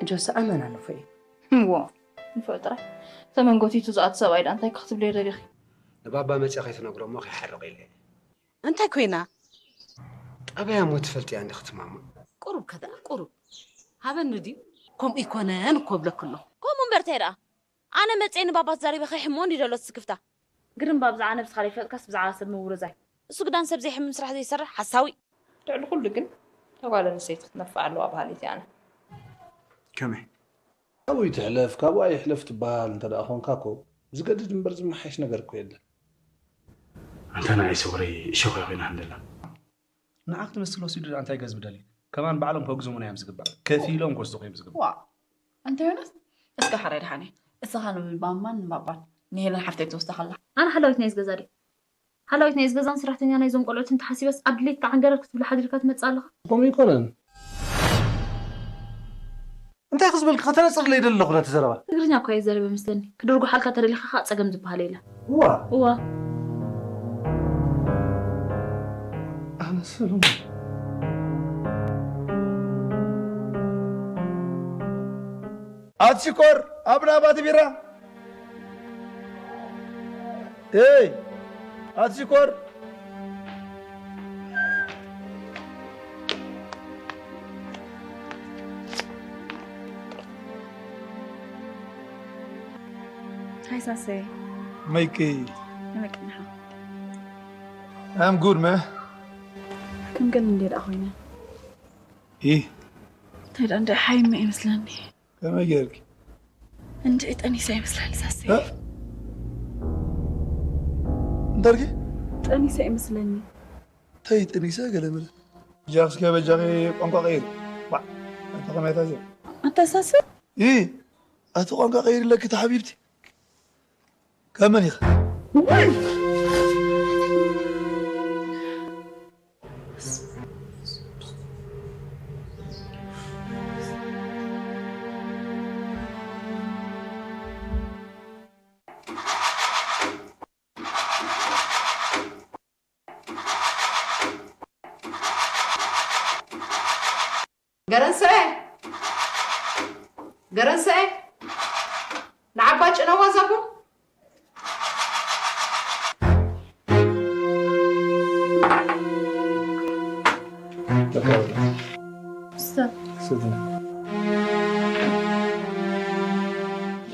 ጆሲ ኣመና ንፉዕ እዩ። እዎ ንፉዕ ጥራይ። ተመን ጎቲቱ ዝኣቱ ሰብኣይ ደኣ እንታይ ክትብልዮ ደሊኺ? ንባባ መፂኣ ከይትነግሮ እሞ ከይሓርቕ ኢለ እየ። እንታይ ኮይና? ጠባያ እሞ ትፈልጥያ እንዲ ክትማማ። ቁሩብ ከደኣ ቁሩብ ሃበኒ ድዩ? ከምኡ ይኮነን እኮ ብለክሎ። ከምኡ እምበር እንታይ ደኣ ኣነ መፅየ ንባባ ተዛሪበ ከይሕምዎ እንዲ ደሎ ስክፍታ። ግርም ብዛዕባ ነብስኻ ዘይፈለጥካስ ብዛዕባ ሰብ ምውርዛይ። እሱ ግዳን ሰብ ዘይሕምም ስራሕ ዘይሰርሕ ሓሳዊ። ልዕሊ ኩሉ ግን ተጓል ኣንስተይቲ ክትነፍዕ ኣለዋ በሃሊት እየ ኣነ። ከመይ? ካብኡ ይትሕለፍ ካብኡ ኣይሕለፍ ትበሃል እንተ ደኣ ኾንካ እኮ ዝገድድ እምበር ዝመሓየሽ ነገር እኮ የለን። ኣንታ ንዓይ ሰጉረይ እሾኽ እያ ኮይና ሃለላ። ንዓ ክትመስል ወሲዱ ደኣ እንታይ ገዝቢ ደልዩ? ከማን ባዕሎም ከግዝሙና እዮም ዝግባእ። ከፊሎም ክወስኹ እዮም ዝግባእ። ዋእ ኣንታ ዮናስ እስከ ሓራይ ደሓን እየ። እስኻ ንማማን ንባባን ንሄለን ሓፍተይ ትወስዳ ከላ። ኣነ ሓላዊት ናይዚ ገዛ ድየ? ሓላዊት ናይዚ ገዛን ሰራሕተኛ ናይዞም ቆልዑትን ተሓሲበስ ኣብ ድሌትካ ዓንገረር ክትብል ሓዲርካ ትመጽእ ኣለኻ? ከምኡ ኣይኮነን። እንታይ ክዝበልኪ ከተነፅርለይ ይደሊ ኣለኹ ነቲ ዘረባ። ትግርኛ እኳ እየ ዝዛረብ መስለኒ። ክድርጉሓልካ ተደሊኻ ከዓ ፀገም ዝበሃል የለን። እዋ እዋ ኣነ ሰሎሞን ኣቲ ሽኮር ኣብ ናባቲ ቢራ እይ ኣቲ ሽኮር ሃይ ሳሰይ መይከይ ንመቅንሓ I'm good man ከም ገለ እንዴ ደኣ ኮይነ ይህ እንታይ ደኣ እንደ ሓይመ ይመስለኒ ከመይ ጌርኪ እንደ ጠኒሳ ይመስለኒ ሳሰይ እንተርኪ ጠኒሳ ይመስለኒ ተይ ጠኒሳ ገለ መለ ጃክስ ከበጃኺ ቋንቋ ቀይር ባዕ ኣንተ ከመይ ታዚ ኣተሳሰብ ይህ ኣቲ ቋንቋ ቀይር ለኪ ተሓቢብቲ ካብ መን ኢኻ ገረንሰኤ ገረንሰኤ ንዓባ ጭነዋ ዛጉ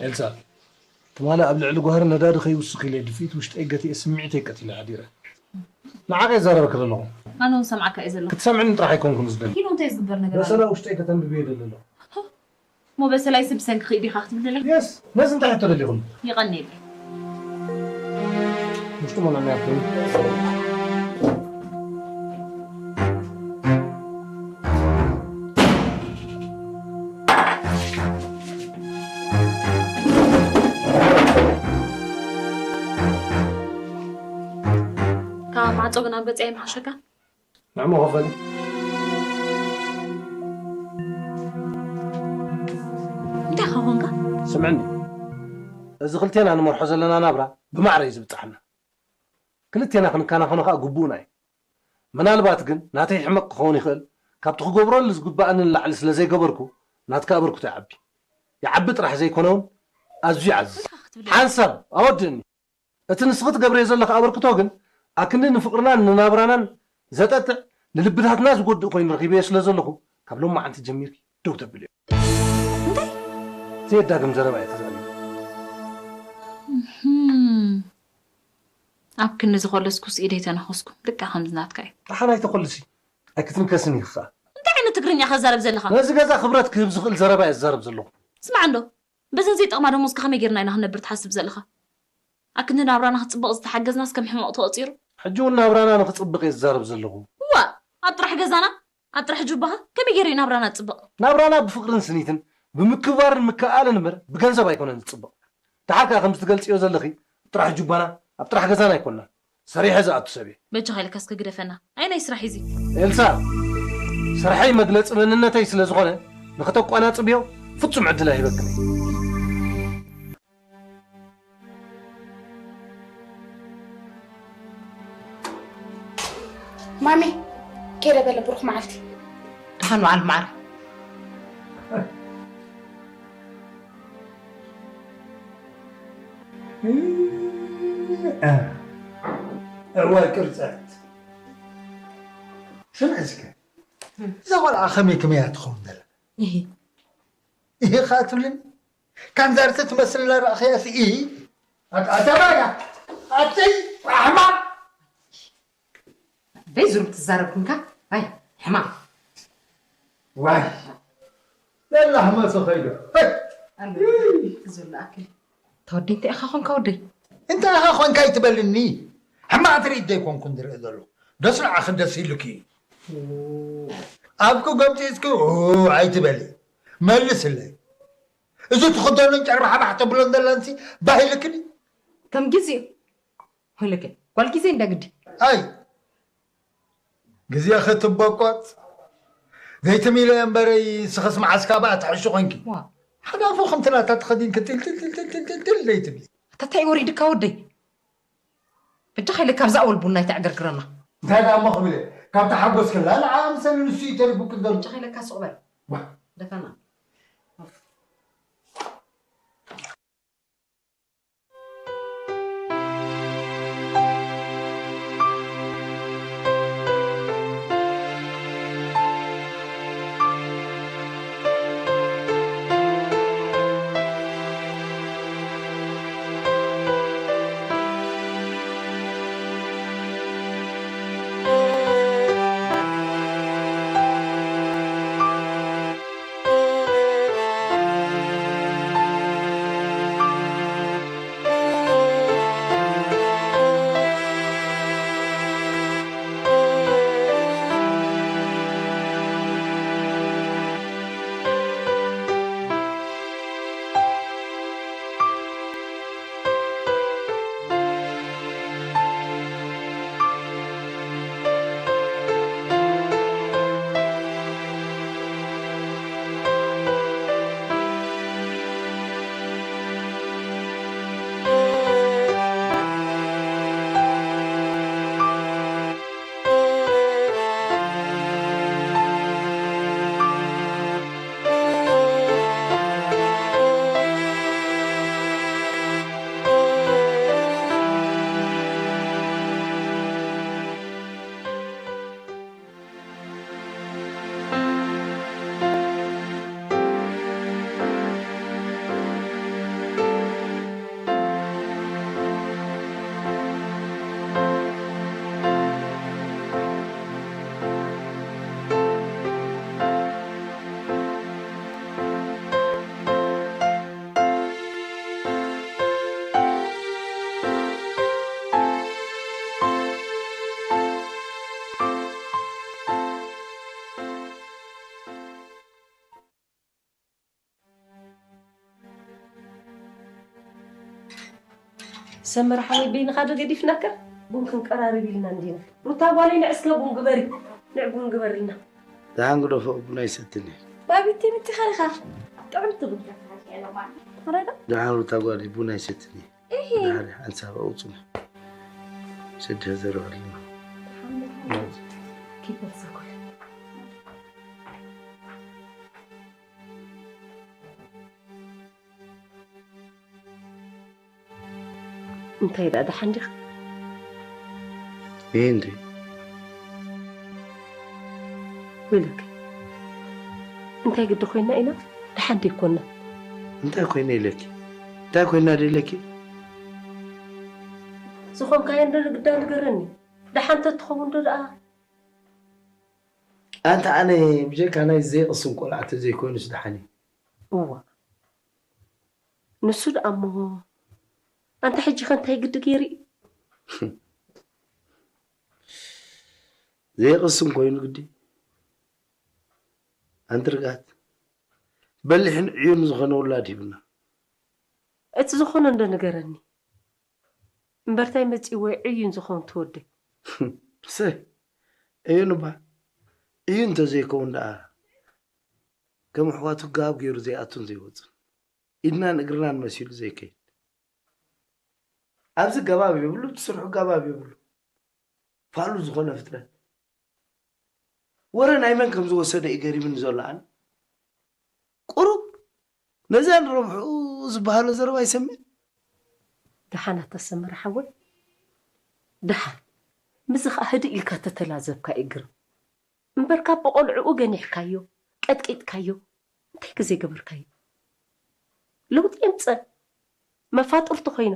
ኤልሳ ትማሊ ኣብ ልዕሊ ጓህሪ ነዳዲ ከይውስኽ ኢለ ድፍኢት ውሽጠይ ገቲኤ ስምዒተይ ቀቲለ ሓዲረ ንዓኻ ይዛረበኪ ዘለኹ ኣነ እውን ሰምዓካ እየ ዘለኹ ክትሰምዕኒ ጥራሕ ኣይኮንኩን ዝደሊ ኪሎ እንታይ ዝግበር ነገር ኣሎ በሰላ ውሽጠይ ከተንብብዮ ይደሊ ኣለኹ እሞ በሰላይሲ ብሰንክኺ ዲኻ ክትብል ደለኻ? የስ ነዚ እንታይ ሕቶ ደሊኹም? የቐንየለይ። ውሽጡ መመንያ ኮይኑ ካብ ማዕጾ ግን ኣብ ገጸይ ኣይምሓሸካን? ንዕሞ ክፈሊ እንታይ ኸኾንካ? ስምዕኒ እዚ ክልቴና ንመርሖ ዘለና ናብራ ብማዕረ እዩ ዝብፅሓና ክልቴና ክንከናኸኖ ከዓ ግቡእና እዩ ምናልባት ግን ናተይ ሕመቕ ክኸውን ይኽእል ካብቲ ክገብረሉ ዝግበኣኒ ንላዕሊ ስለ ዘይገበርኩ ናትካ ኣበርክቶ ይዓቢ ይዓቢ ጥራሕ ዘይኮነ እውን ኣዝዩ ይዓዝዝ ሓንሳብ ኣወድእኒ እቲ ንስኺ ትገብርዮ ዘለኺ ኣበርክቶ ግን ኣክንዲ ንፍቕርናን ንናብራናን ዘጠጥዕ ንልብታትና ዝጎድእ ኮይኑ ረኺበዮ ስለ ዘለኹ ካብ ሎማዓንቲ ጀሚርኪ ደው ተብልዮ። እንታይ? ዘየዳግም ዘረባ እየ ተዛሪበ። ኣብ ክንዲ ዝኾለስኩስ ኢደይ ተነኸስኩ። ልክዕ ከምዚ ናትካ እዩ። ደሓን ኣይተኾልሲ። ኣይክትንከስን ኢኺ ኸኣ። እንታይ ዓይነት ትግርኛ ኢኻ ትዛረብ ዘለኻ? ነዚ ገዛ ክብረት ክህብ ዝኽእል ዘረባ እየ ዝዛረብ ዘለኹ። ስማዕ እንዶ። በዘን ዘይጠቕማ ደሞዝካ ከመይ ጌርና ኢና ክነብር ትሓስብ ዘለኻ? ኣክንዲ ናብራና ክጽብቕ ዝተሓገዝናስ ከም ሕመቕ ተቖጺሩ? ሕጂ እውን ናብራና ንኽጽብቕ እየ ዝዛረብ ዘለኹ። እዋእ! ኣብ ጥራሕ ገዛና? ኣብ ጥራሕ ጁባኻ? ከመይ ጌሩ እዩ ናብራና ዝጽብቕ? ናብራና ብፍቕርን ስኒትን፣ ብምክብባርን ምክእኣልን እምበር ብገንዘብ ኣይኮነን ዝጽብቕ። ደሓር ከኣ ከምዚ ትገልጽዮ ዘለኺ ኣብ ጥራሕ ጁባና፣ ኣብ ጥራሕ ገዛና ኣይኮንናን። ሰሪሐ ዝኣቱ ሰብ እየ። በጃኻ ኢለካ እስከ ግደፈና። ኣየናይ ስራሕ እዩ እዚ? ኤልሳ፣ ስርሐይ መግለጺ መንነተይ ስለ ዝኾነ ንኽተቋናጽብዮ ፍጹም ዕድል ኣይህበክን እየ። ማሚ፣ ከይደ በለ ብሩኽ መዓልቲ። ደሓን መዓል ማዕረ። እዋይ ቅርጸት። ስምዒ እስከ፣ እዛ ቆልዓ ከመይ ከመይ እያ ትኸውን ዘላ? እሂ። እሂ ኸኣ ትብልኒ? ካንዛርተ ትመስል እናረኣኽያስ እሂ? ኣታ ባርያ፣ ኣቲ ኣሕማቕ! በይ ዙር ትዛረብ ኩንካ? ኣይ፣ ሕማቕ። ዋይ፣ ዘላ ሕመሶ ኸይዶ። ሄይ! ኣሎ፣ ዝብሉ ኣክል። ተወዲ እንታይ ኢኻ ኾንካ ወደይ? እንታይ ኢኻ ኾንካ ኣይትበልኒ። ሕማቕ ትርኢት ዘይኮንኩን ዝርኢ ዘለኹ። ደስ ንዓኺ ደስ ኢሉኪ እዩ። ኣብኪ ጎምፂፅኪ ኡ ኣይትበሊ። መልስለይ። እዚ ትኽደኖን ጨርባሓባሕ ተብሎን ዘለንሲ ባህ ኢልክኒ? ከም ግዜኡ። ወይለከ፣ ጓል ግዜ እንዳ ግዲ። ኣይ፣ ግዜ ክትበቆጽ ዘይትሚለ እምበረይ፣ ንስኽስ መዓስ ካባኣ ትሕሺ ኮንኪ? ዋ። ሓዳፎ ከምቲ ናታ ተኸዲንኪ ትልትልትልትልትል ዘይትብሊ። ኣታ እንታይ ወሪድካ ወደይ? በጃኻ ኢለ ካብዛ ኣወል ቡና ኣይተዕገርግረና። እንታይ ደኣ እሞ ክብል እየ? ካብ ተሓጎስክላ ንዓ ኣምሰል ንሱ እዩ ተሪፉ ክዘሉ። በጃኻ ኢለካ ሱቕ በል። ዋ። ደፈና። ሰመረ ሓወይ፣ በይንኻ ዶ ገዲፍናካ? ቡን ክንቀራርብ ኢልና እንዲና። ሩታ ጓለይ፣ ንዕ እስከ ቡን ግበሪ። ንዕ ቡን ግበርልና። ደሓን ግደፎ፣ ቡን ኣይሰትን እየ። ባቢቲ፣ ምትኻ ኢኻ? ጥዕምቲ ቡን ተፈላልያ ሎማ። ኣረ ዶ? ደሓን ሩታ ጓለይ፣ ቡን ኣይሰትን እየ። እሂ። ድሓር ሓንሳብ ኣውፅኡ። ስድህ ዘረበልና። ኪፐት ዘኮይ። እንታይ ደኣ ደሓን ዲኻ? እየ እንዴ? ወይለከ፣ እንታይ ግዲ ኮይና ኢና? ደሓን ደይኮና። እንታይ ኮይነ ኢለኪ? እንታይ ኮይና ዶ ኢለኪ? ዝኾንካዮ እንዶ ንግዳ ንገረኒ። ደሓን ተትኸውን ዶ ደኣ? ኣንታ ኣነ ብጀካ ናይ ዘይቕስን ቆልዓ ተዘይኮይኑስ ደሓን እዩ። እዋ። ንሱ ደኣ እሞ፣ ኣንታ ሕጂ ኸ እንታይ ግዲ ገይሩ እዩ? ዘይቕስን ኮይኑ ግዲ። ኣንቲ ርግኣት፣ በሊሕን ዕዩን ዝኾነ ውላድ ሂብና። እቲ ዝኾነ እንዶ ንገረኒ። እምበርታይ መጺእዎ እዩ ዕዩን ዝኸውን ትወደይ? ሰይ፣ ዕዩን እባ። ዕዩን እንተዘይከውን ደኣ፣ ከም ኣሕዋቱ ጋብ ገይሩ ዘይኣቱን ዘይወጽን፣ ኢድናን እግርናን መሲሉ ዘይከይድ። ኣብዚ ገባብ የብሉ፣ እቲ ስርሑ ገባብ የብሉ። ፋሉ ዝኾነ ፍጥረት። ወረ ናይ መን ከም ዝወሰደ እዩ ገሪምኒ ዘሎ ኣነ። ቁሩብ ነዛ ንረብሕኡ ዝበሃሎ ዘረባ ይሰምዕ። ደሓን ኣታ ሰመረ ሓወይ፣ ደሓን። ምስዚ ኸኣ ህድእ ኢልካ ተተላዘብካ እዩ ግርም። እምበርካ ብቖልዕኡ ገኒሕካዮ፣ ቀጥቂጥካዮ፣ እንታይ ግዜ ገበርካዮ? ለውጢ የምጽእ። መፋጥርቲ ኮይና።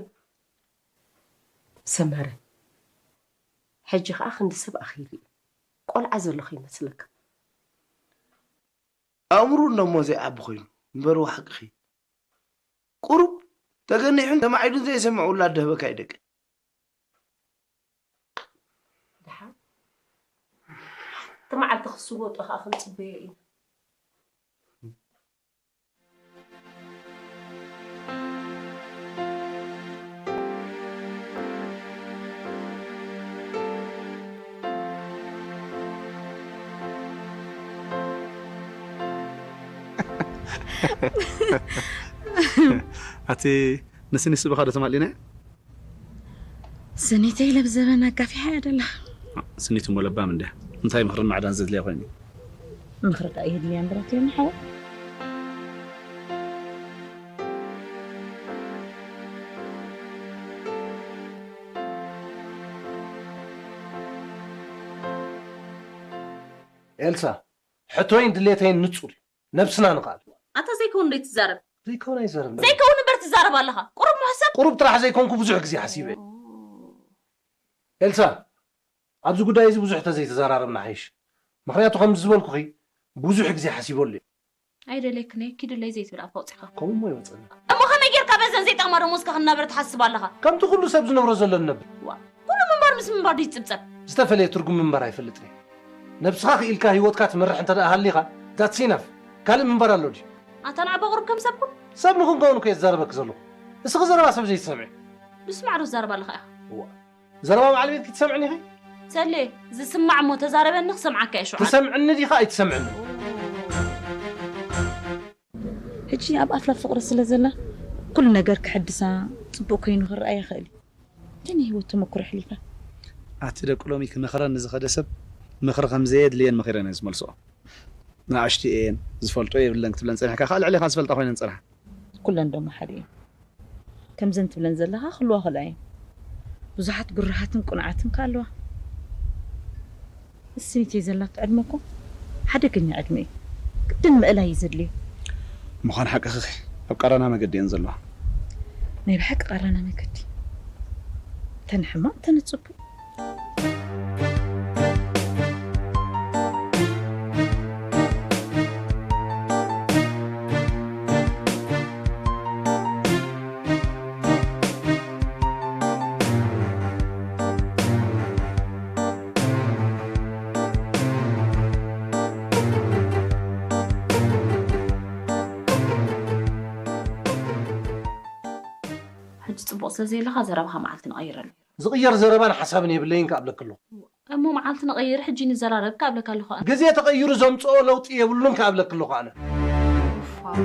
ሰመረ፣ ሕጂ ኸኣ ክንዲ ሰብ ኣኺሉ እዩ። ቆልዓ ዘሎ ከይመስለካ። ኣእምሩ እሞ ዘይዓቢ ኮይኑ እምበርዎ ሓቅኺ። ቁሩብ ተገኒሑን ተማዒዱን ዘየሰምዕ ውላድ ደህበካ ይደቂ። ደሓን። እቲ መዓልቲ ክስወጦ ኸኣ ክንጽበዮ ኢና። ኣቲ ንስኒ ስብኻ ዶ ተማሊና? ስኒተይ ለብዘበን ኣጋፊሓ እያ ደላ። ስኒት እሞ ለባም እንድያ። እንታይ ምኽርን ማዕዳን ዘድልያ ኮይኑ? ምኽሪ ደኣ የድልያ እምበር ኣቲ ዮኒ ሓወይ። ኤልሳ፣ ሕቶይን ድሌተይን ንጹር እዩ። ነብስና ንኽኣል። ኣታ ዘይከውን ዶ ትዛረብ? ዘይከውን ኣይዛረብን። ዘይከውን እምበር ትዛረብ ኣለኻ። ቁሩብ ምሕሳብ። ቁሩብ ጥራሕ ዘይኮንኩ ብዙሕ ግዜ ሓሲበ። ኦ። ኤልሳ፣ ኣብዚ ጉዳይ እዚ ብዙሕ ተዘይተዘራረብና ሓይሽ። ምኽንያቱ ከምዚ ዝበልኩኺ ብዙሕ ግዜ ሓሲበሉ እየ። ኣይደለይክን እየ፣ ኪድለይ ዘይትብል ኣፍ ኣውጺኻ። ከምኡ እሞ ይወጸኒ። እሞ ከመይ ጌርካ በዘን ዘይጠቕማ ደሞዝካ ክንናበር ትሓስብ ኣለኻ? ከምቲ ኩሉ ሰብ ዝነብሮ ዘሎ ንነብር። ዋ፣ ኩሉ ምንባር ምስ ምንባር ድዩ ዝጽብጸብ? ዝተፈለየ ትርጉም ምንባር ኣይፈልጥን እየ። ነብስኻ ክኢልካ ህይወትካ ትመርሕ እንተ ደኣ ሃሊኻ፣ that's enough። ካልእ ምንባር ኣሎ ድዩ? ኣታ ንዓባ ቁሩብ ከም ሰብ ኩን። ሰብ ንኽንከውን እኮ እየ ዝዛረበኪ ዘለኹ። እስኺ ዘረባ ሰብ ዘይትሰምዒ። ብስማዕ ዶ ትዛረብ ኣለኻ ኢኻ? እዋ። ዘረባ በዓል ቤትኪ ትሰምዕኒ ኢኺ? ሰሌ፣ ዝስማዕ እሞ ተዛረበኒ ክሰምዓካ እየ ሸውዓተ። ትሰምዕኒ ዲኻ ኣይትሰምዕኒ? ሕጂ ኣብ ኣፍላ ፍቕሪ ስለ ዘላ፣ ኩሉ ነገር ክሕድሳ፣ ጽቡቕ ኮይኑ ክረኣ ይኽእል እዩ። ግን ናይ ህይወት ተመኩሮ ኣሕሊፋ። ኣቲ ደቂ ሎሚ ክመኽረኒ ዝኸደ ሰብ፣ ምኽሪ ከም ዘየድልየን መኺረን እየ ዝመልስኦ። ንኣሽቱ እየን፣ ዝፈልጦ የብለን ክትብለን ጸኒሕካ፣ ከኣ ልዕሌኻ ዝፈልጣ ኮይነን ጸንሓ። ኩለን ደሞ ሓደ እየን። ከምዘን ትብለን ዘለኻ ክህልዋ ክእላ እየን። ብዙሓት ግሩሃትን ቅኑዓትን ከኣ ኣለዋ። እሲኒተይ ዘላቶ ዕድመ እኮ ሓደገኛ ዕድመ እዩ። ግድን ምእላይ እዩ ዘድልዮ። ምዃን ሓቅኺ፣ ኣብ ቃራና መገዲ እየን ዘለዋ። ናይ ብሓቂ ቃራና መገዲ። እተን ሕማቕ፣ እተን ጽቡቕ። ሕጂ ጽቡቕ ስለ ዘየለኻ ዘረባኻ መዓልቲ ንቐይረሉ። ዝቕየር ዘረባን ሓሳብን የብለይን ክኣብለኪ ኣለኹ። እሞ መዓልቲ ንቐይር፣ ሕጂ ንዘራረብ ክኣብለካ ኣለኹ ኣነ። ግዜ ተቐይሩ ዘምጽኦ ለውጢ የብሉን ክኣብለኪ ኣለኹ ኣነ። ኡፋ።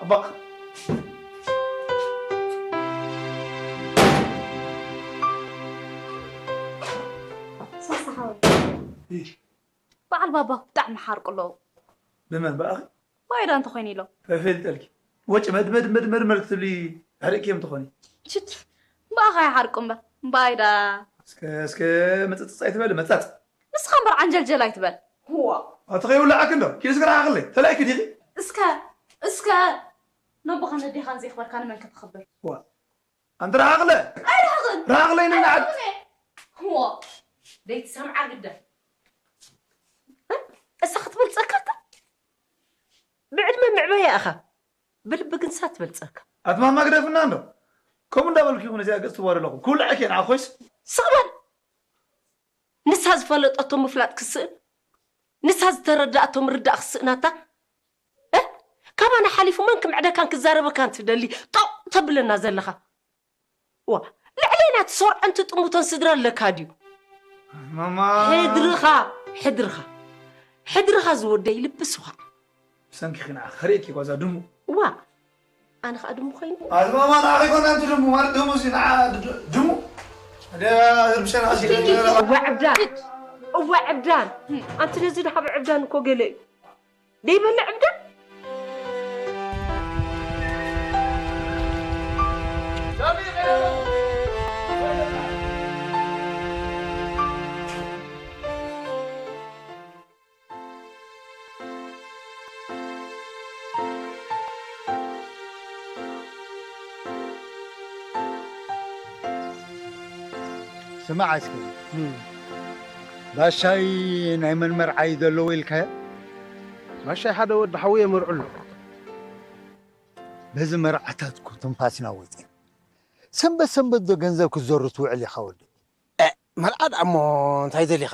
ባእ። በዓል ባባ ብጣዕሚ ሓርቁ ኣለዉ። ብመን ብኣኺ? ባይዳ እንተኾይኑ ኢሎም። ፈፌልጠልኪ ወጭ መድመድ መድመድ መድ ክትብሊ ሕርቅኪ እዮም ትኾኒ። ሽት ብኣኻ ይሓርቁ እምበር ባይዳ። እስከ እስከ ምጽጽጽ ኣይትበሊ መጻጽ። ንስኻ እምበር ዓንጀልጀል ኣይትበል። ዋ ኣቲ ከይውላዓኪ እንዶ ኪድ እስከ ረሓቕለይ ተላይኪ ዲኺ? እስከ እስከ ነቦኻን ነዴኻን ዘየኽበርካ ንመን ከተኽብር? ዋ ኣንቲ ረሓቕለ ኣይርሕቕን ረሓቕለይ ንላዓል ኣይርሕቕን እየ። ህዎ ደይትሰምዓ ግዳ እሳ ክትበልፀካ እታ ብዕድመ ምዕበያ ኢኻ ብልቢ ግንሳ ትበልፀካ ኣትማማ ግደፍና እንዶ ከምኡ እንዳበልኩ ይኹን እዚኣ ገፅ ትዋር ኣለኹ ክውልዐኪ ንዓ ኮይስ ስቕበል ንሳ ዝፈለጠቶ ምፍላጥ ክስእን ንሳ ዝተረዳእቶ ምርዳእ ክስእናታ እ ካባና ሓሊፉ መን ክምዕደካን ክዛረበካን ትደሊ ጦቕ ተብለና ዘለኻ ዋ ልዕሌና ትሰርዖን ትጥምቶን ስድራ ኣለካ ድዩ ማማ ሕድርኻ ሕድርኻ ሕድርኻ ዝወደይ ልቢ ስዋዕ ብሰንኪኺ ንዓ ከርእየኪ ጓዛ ድሙ ዋ ኣነ ከዓ ድሙ ኮይኑ ኣዝማማ ንዓኺ ኮነ ኣንቲ ድሙ ማለት ድሙ ሲ ንዓ ድሙ እዋ ዕብዳን እዋ ዕብዳን ኣንቲ ነዚ ድሃብ ዕብዳን እኮ ገለ እዩ ደይበልዕ ዕብዳን ስማዕ እስኪ ባሻይ ናይ መን መርዓ እዩ ዘለዎ ኢልካዮ? ባሻይ ሓደ ወዲ ሓውየ መርዑ ኣሎ። በዚ መርዓታት እኮ ትንፋስና ወፂና። ሰንበት ሰንበት ዶ ገንዘብ ክትዘሩ ትውዕል ኢኻ ወዲ? መርዓ ደኣ እሞ እንታይ ደሊኻ?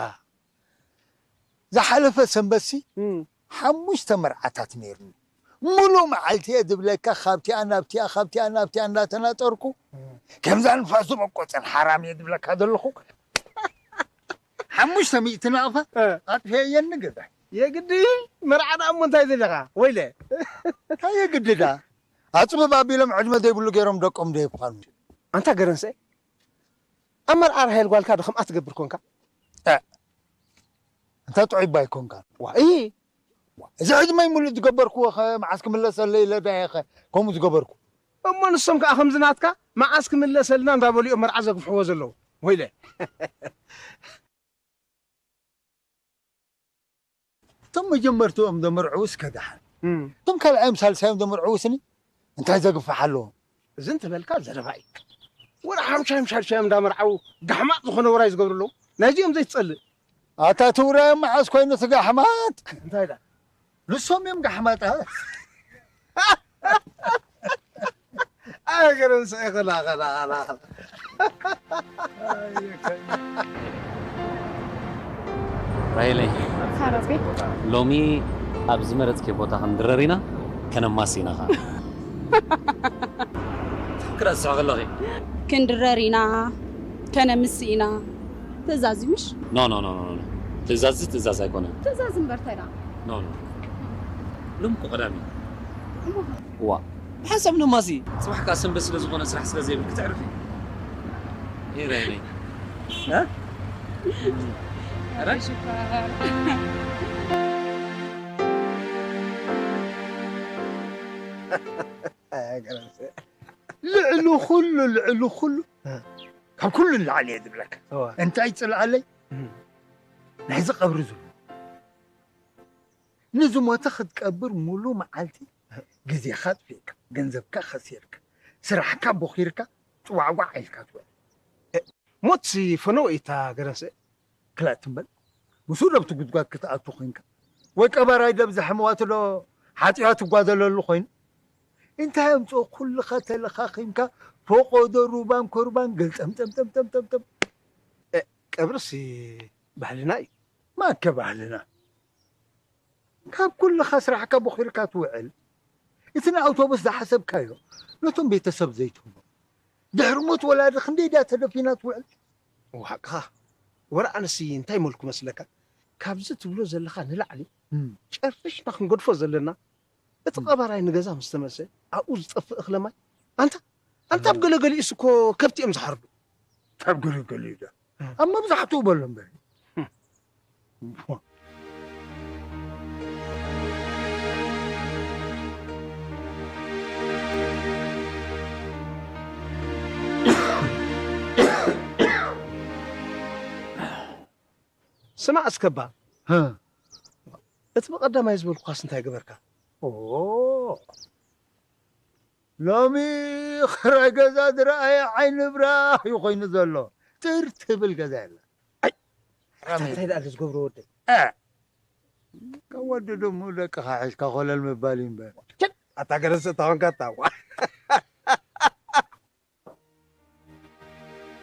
ዝሓለፈ ሰንበትሲ ሓሙሽተ መርዓታት ነይሩኒ። ሙሉእ መዓልቲ እየ ዝብለካ ካብቲኣ ናብቲኣ ካብቲኣ ናብቲኣ እንዳተናጠርኩ ከምዛ ንፋስ ዝበቆፀን ሓራም እየ ዝብለካ ዘለኹ። ሓሙሽተ ሚእቲ ናቕፋ ኣጥፊአየኒ ገዛይ። የግዲ መርዓ ደኣ እሞ እንታይ ደሊኻ ወይለ? እንታይ የግዲ ደኣ ኣፅብብ ኣቢሎም ዕድመ ዘይብሉ ገይሮም ደቆም ዶ የፋኑ? ኣንታ ገረንሰ ኣብ መርዓ ራሄል ጓልካ ዶ ከምኣ ትገብር ኮንካ? እንታይ ጥዑይ ባይ ኮንካ? ዋእ እዚ ዕድመይ ሙሉእ ዝገበርክዎ ኸ መዓስ ክምለሰለይ ኢለ ዳየ ኸ ከምኡ ዝገበርኩ? እሞ ንሶም ከኣ ከምዚ ናትካ መዓስ ክምለሰልና እንዳበሉ እዮም መርዓ ዘግፍሕዎ ዘለዉ። ወይለ እቶም መጀመርትኦም ዘመርዕዉስ ከድሓን እቶም ካልኣዮም ሳልሳዮም ዘመርዕዉስኒ እንታይ ዘግፍሕ ኣለዎም? እዚ እንተበልካ ዘረባ እዩ። ወላ ሓምሻዮም ሻድሻዮም እንዳመርዓዉ ጋሕማቕ ዝኾነ ውራይ ዝገብሩ ኣለዉ። ናይዚኦም ዘይትጸልእ። ኣታ እቲ ውራዮም መዓስ ኮይኑ እቲ ጋሕማጥ? እንታይ ደኣ? ንሶም እዮም ጋሕማጥ። ኣገረንሰ ይኸላ ኸላ ኸላ ራሄለይ ሎሚ ኣብ ዝመረፅክዮ ቦታ ክንድረር ኢና ከነማሲ ኢና ኸዓ ክዳ ትስሕቂ ኣለኺ ክንድረር ኢና ከነምሲ ኢና ትእዛዝ እዩ ምሽ ኖ ኖ ኖ ኖ ትእዛዝ ትእዛዝ ኣይኮነን ትእዛዝ እምበር እንታይ ደኣ ኖ ኖ ሎሚ እኮ ቀዳም እዩ እዋ ብሓንሳብ ነማሲ ጽባሕ ከኣ ሰንበት ስለ ዝኾነ ስራሕ ስለ ዘይብል ክተዕርፊ ይረአኒ ልዕሊ ኩሉ ልዕሊ ኩሉ ካብ ኩሉ ንላዕሊ እየ ዝብለካ እንታይ ይፅልኣለይ ናይዚ ቀብሪ ዝብሉ ንዝሞተ ክትቀብር ሙሉ መዓልቲ ግዜኻ ኣጥፊእካ፣ ገንዘብካ ከሲርካ፣ ስራሕካ ቦኺርካ፣ ጽዋዕዋዕ ኢልካ ትውዕል። ሞትሲ ፈነወ እያ እታ ገረንሰ። ክላእ ትም በል። ምስኡ ዶ ኣብቲ ጉድጓድ ክትኣቱ ኮይንካ? ወይ ቀባራይ ዶ ኣብዛ ሕመዋቱ ዶ ሓጺባ ትጓደለሉ ኮይኑ? እንታይ ኣምጽኦ ኩልኻ ተለኻኺምካ ፈቖዶ ሩባን ኮርባን ገልጠምጠምጠምጠምጠምጠም። ቀብርሲ ባህልና እዩ። ማከ ባህልና። ካብ ኩልኻ ስራሕካ ቦኺርካ ትውዕል። እቲ ንኣውቶቡስ ዝሓሰብካዮ ነቶም ቤተሰብ ዘይትህቦ። ድሕሪ ሞት ወላዲ ክንደይ ድያ ተደፊና ትውዕል? እወ ሓቅኻ። ወረ ኣነሲ እንታይ መልኩ መስለካ? ካብዚ ትብሎ ዘለኻ ንላዕሊ ጨሪሽና ክንገድፎ ዘለና እቲ ቀባራይ ንገዛ ምስ ተመልሰ ኣብኡ ዝጠፍእ እኽለ ማይ ኣንታ ኣንታ ኣብ ገለገሊኡስ እኮ ከብቲ እዮም ዝሓርዱ። ኣብ ገለገሊኡ ዶ ኣብ መብዛሕትኡ በሎ እምበር። ስማዕ እስከባ፣ እቲ ብቐዳማይ ዝበልኩኻስ እንታይ ገበርካ? ኦ፣ ሎሚ ክራይ ገዛ ዝረኣየ ዓይኒ ብራኽ እዩ ኮይኑ ዘሎ። ጥር ትብል ገዛ የላ። ኣይ፣ ኣታ እንታይ ደኣ ዝገብሮ ወደይ? እ፣ ካብ ወዲ ድሙ ደቅኻ ሒዝካ ኮለል ምባል እዩ እምበር። ኣታ ገረስ እታ ኾንካ እታ።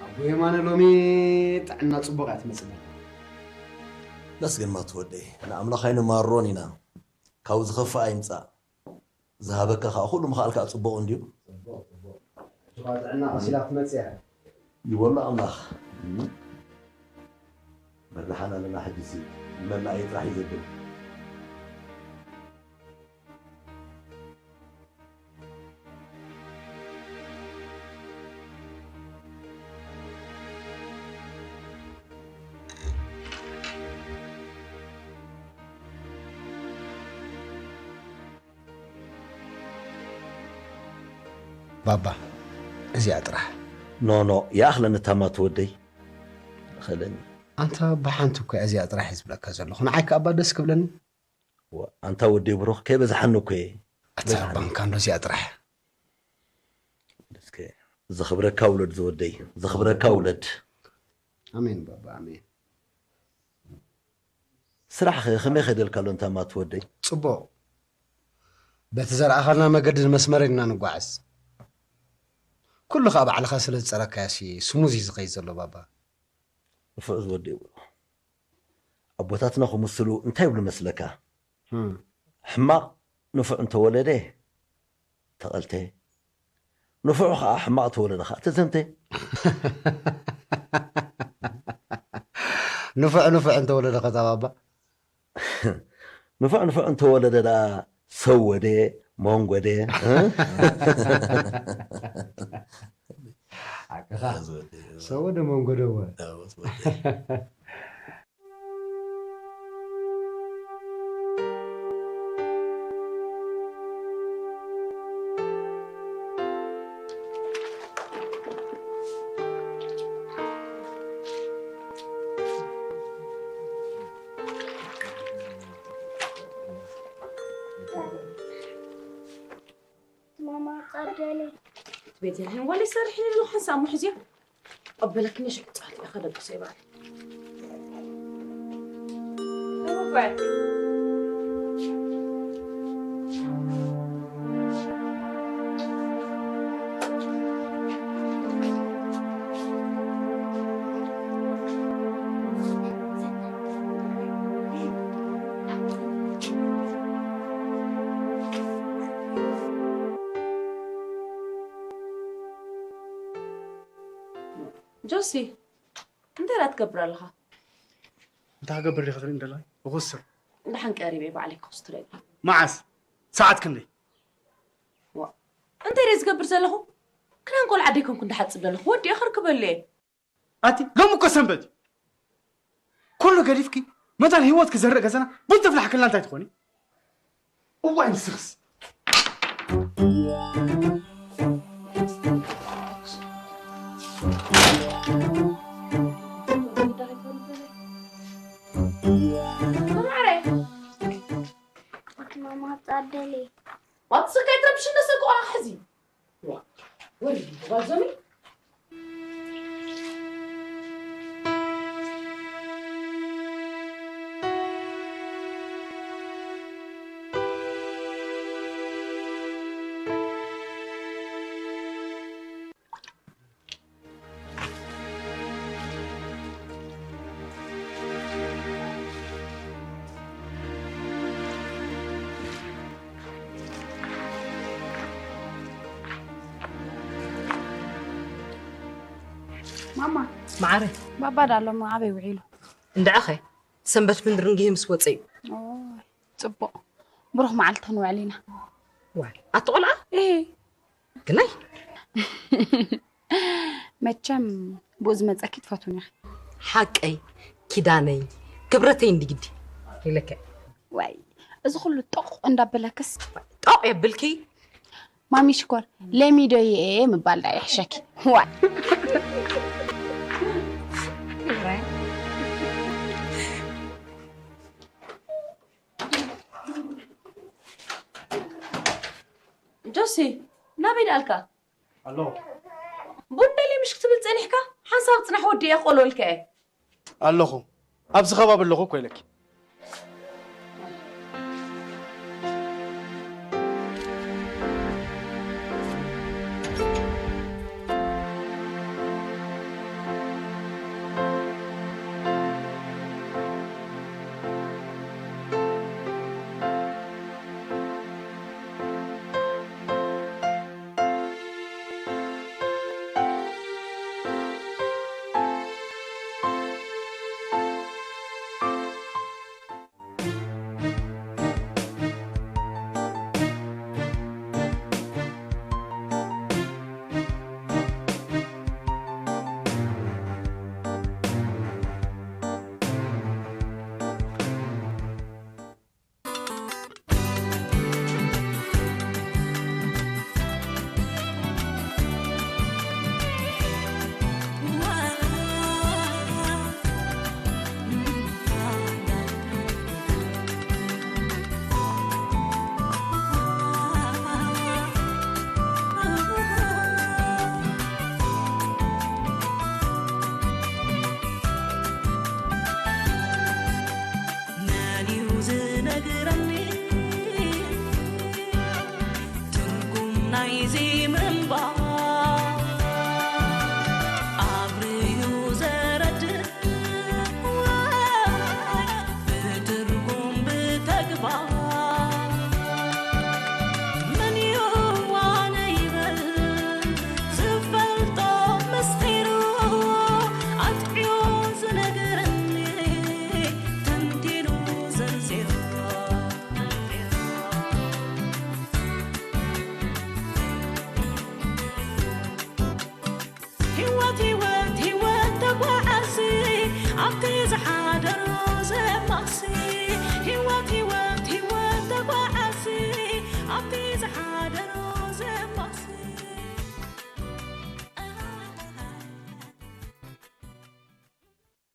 ኣቦ የማነ፣ ሎሚ ጥዕና ጽቡቕ እያ ትመጽእ። መስገን ማትወደይ፣ ንኣምላኽ ኣይንማርሮን ኢና። ካብኡ ዝኸፍእ ኣይምጻእ። ዝሃበካ ከኣ ኩሉ ምኽኣል ከኣ ጽቡቕ እንድዩ። ጽቡቕ፣ ጽቡቕ። ሕጂ ከኣ ጥዕና ቀሲላ ክትመጽእ እያ። ይበሎ ኣምላኽ። መርድሓን ኣለና ሕጂሲ ንመላእይ ጥራሕ እዩ ዘብል። ባባ፣ እዚኣ ጥራሕ። ኖ፣ ኖ፣ ይኣኽለኒ ታማ ትወደይ። ይኣኽለኒ። ኣንታ ብሓንቲ እኮ እያ እዚኣ ጥራሕ እየ ዝብለካ ዘለኹ። ንዓይ ከኣ እባ ደስ ክብለኒ። ዋ፣ ኣንታ ወደይ ብሩኽ፣ ከይበዝሓኒ እኮ እየ። ኣታ በዝሓኒ። ባንካ እንዶ እዚኣ ጥራሕ። እስከ፣ ዘኽብረካ ውለድ ዝወደይ፣ ዘኽብረካ ውለድ። ኣሜን ባባ፣ ኣሜን። ስራሕ ኸ ከመይ ከደልካ ኣሎ እንታ ማት ወደይ? ጽቡቕ። በቲ ዘርኣኻልና መገድን መስመርን ኢና ንጓዓዝ። ኩሉ ኸኣ ባዕልኻ ስለ ዝጸረካዮ ሲ ስሙዝ እዩ ዝኸይድ ዘሎ ባባ። ንፉዕ ዝወደይ ይብሎ። ኣቦታትና ክምስሉ እንታይ ይብሉ መስለካ? ህም። ሕማቕ ንፉዕ እንተወለደ ተቐልተ፣ ንፉዕ ኸኣ ሕማቕ ተወለደ ኸኣ ተዘምተ። ንፉዕ ንፉዕ እንተወለደ ኸ እታ ባባ? ንፉዕ ንፉዕ እንተወለደ ደኣ ሰወደ፣ መንጎደ፣ እ? ሓቅኻ። ዝወደይ፣ ሰወደ መንጎደ እወ። ኣዎ፣ ዝወደይ። ማማ ጻደለይ። ቤተልሔም ጓለይ ሰርሒ ኣለኹ ሓንሳብ ሙሕዝያ። ቀበለክኒ ሽሕ ጻሕቲ ኢኻ ደቂ ሰይባል። ጆሲ፣ እንታይ ደኣ ትገብር ኣለኻ? እንታይ ክገብር ዲኺ ትሪእኒ ዘለኺ? እኹስር። ደሓን ቀሪበ ባዕለይ ክኹስትሮ እየ። መዓስ? ሰዓት ክንደይ? ዋ፣ እንታይ ድየ ዝገብር ዘለኹ? ክዳን ቆልዓ ደይኮንኩ እንዳሓጽብ ዘለኹ፣ ወዲአ ከርክበሉ እየ። ኣቲ፣ ሎሚ እኮ ሰንበት እዩ። ኩሉ ገዲፍኪ፣ መታን ህይወት ክዘርእ ገዛና ቡን ተፍላሕክልና እንታይ ትኾኒ? እዋይ ንስኽስ። ማማ ጻደለይ። ዋት ስልካ ይትረብሽ እንደሰ ቆራ ሕዚ። ዋ፣ ወሪ ጓል ዞኒ። ማማ። መዓረ። ባባ ዳሎም ኣበይ ውዒሉ? እንድዕኸ ሰንበት ምንድርንጊሂ ምስ ወፀ እዩ። ኦይ፣ ጽቡቕ። ብሩኽ መዓልቲ ክንውዕል ኢና። ዋይ ኣቲ ቆልዓ እሄ ግናይ መቸም ብኡ ዝመፀኪ ትፈትውኒ ኢኺ ሓቀይ ኪዳነይ ክብረተይ እንዲ ግዲ ኢለከ ዋይ እዚ ኩሉ ጦቕ እንዳበለክስ ጦቕ የብልኪ ማሚ ሽኮር ለሚዶዬ ምባል ዳ ይሕሸኪ ዋይ ጆሲ ናበይ ደኣልካ ኣለኹ ቡን ደልየ ምሽ ክትብል ጸኒሕካ ሓንሳብ ጽናሕ ወዲአ ቆሎልካ እየ ኣለኹ ኣብዚ ከባቢ ኣለኹ እኮ ኢለኪ መን እዩ ዝነግረኒ ትርጉም ናይዚ ምንባር